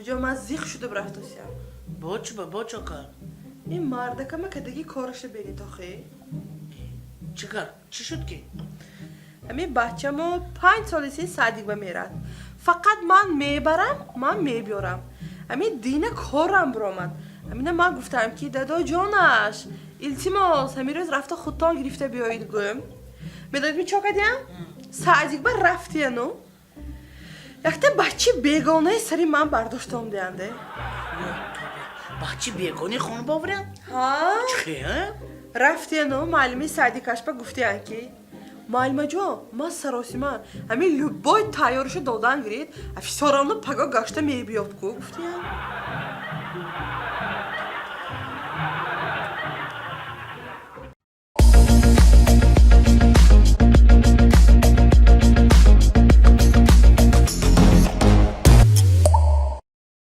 Бибиҷон, ман зиқ шуда рафтосиям. Бо чӣ ба бо чо кард? Ин мардакама кадаги кораша бенед охи. Чӣ кард? Чӣ шуд ки? Ҳамин бачамо 5 соли син садик ба мерад. Фақат ман мебарам, ман мебиёрам. Ҳамин дина корам биромад. Ҳамина ман гуфтам, ки дадоҷонаш, илтимос, ҳамин рӯз рафта худтон гирифта биёед, гӯм. Медонед, ми чо кардиям? Садик ба рафтияну якта бачи бегонаи сари ман бардошта омдиянде. Бачи бегони хона боварян? Ҳа. Чӣ? Рафтияну муаллими садикашба гуфтиян, ки муаллимаҷон, ман саросима, ҳамин любой тайёриша додан гирид, всё равно паго гашта мебиёд ку, гуфтиян.